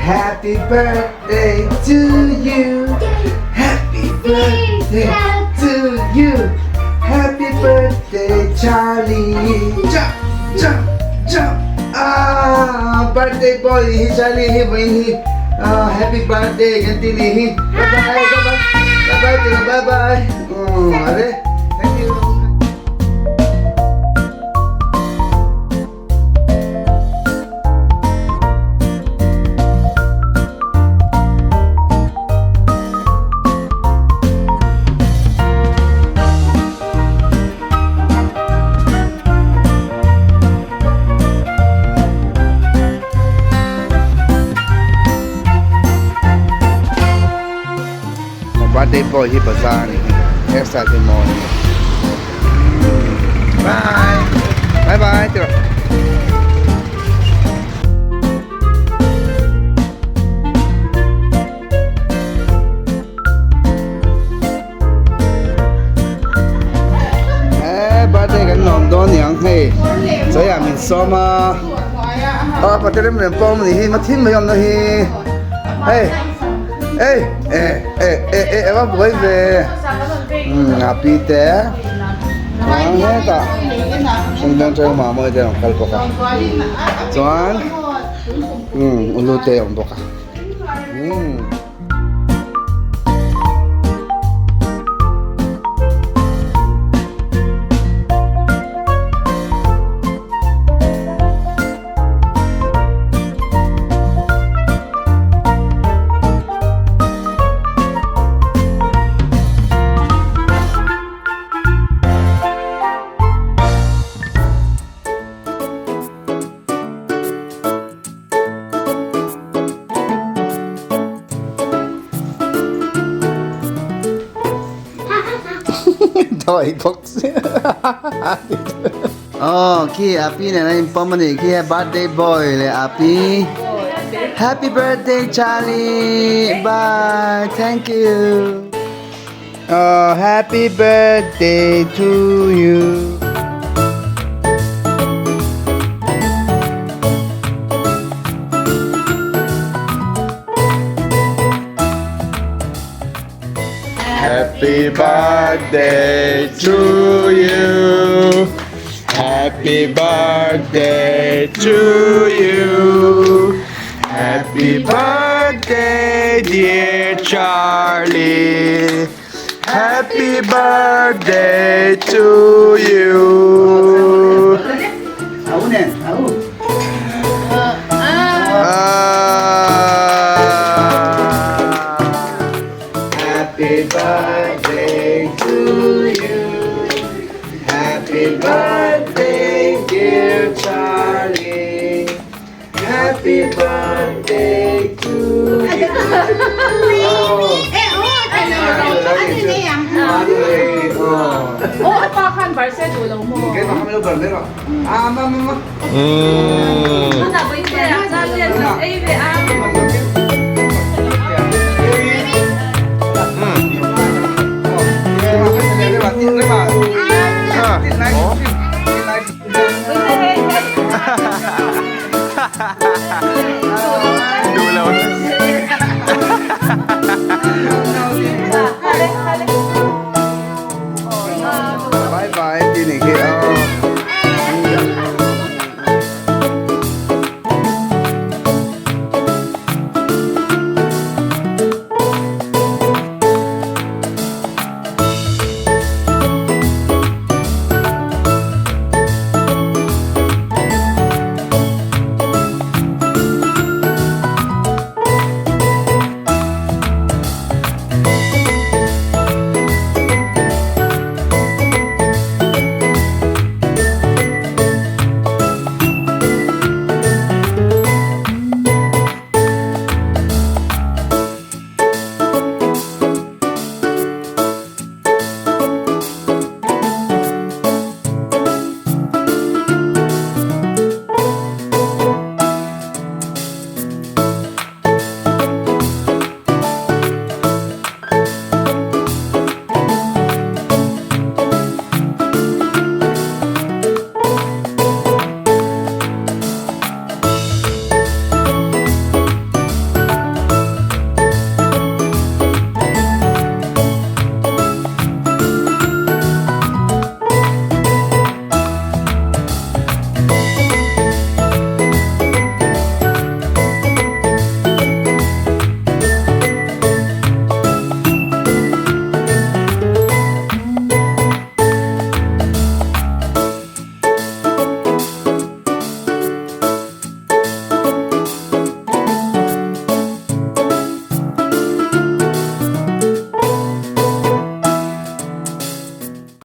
Happy birthday to you Happy birthday to you Happy birthday Charlie Jump jump jump Ah birthday boy hi Charlie hi vawiin hi Ah happy birthday kan ti ni hi Bye bye bye bye bye bye ti bye bye Umm ale thank you. Birthday boy hi bazar a ni hi hairstyle hi mawi a ni. Bye bye bye ti rawh. Eh birthday kan lawm dawn niang hei chawia min sawm a a patil em lem pawm a nih hi mathim mai awm na hi hei ei eh eh eh eh ava buai ve umm a pi te chuan hetah sumdawng cheng mah mawi te a rawn kal bawk a chuan umm ulu te a awm bawk a umm. Dawih bawk si Oh khi api nen a inpawm a nih khi birthday boy leh api Happy birthday Charlie bye thank you Oh happy birthday to you Happy birthday to you Happy birthday to you Happy birthday dear Charlie Happy birthday to you Happy birthday to you Happy birthday dear Charlie Happy birthday to you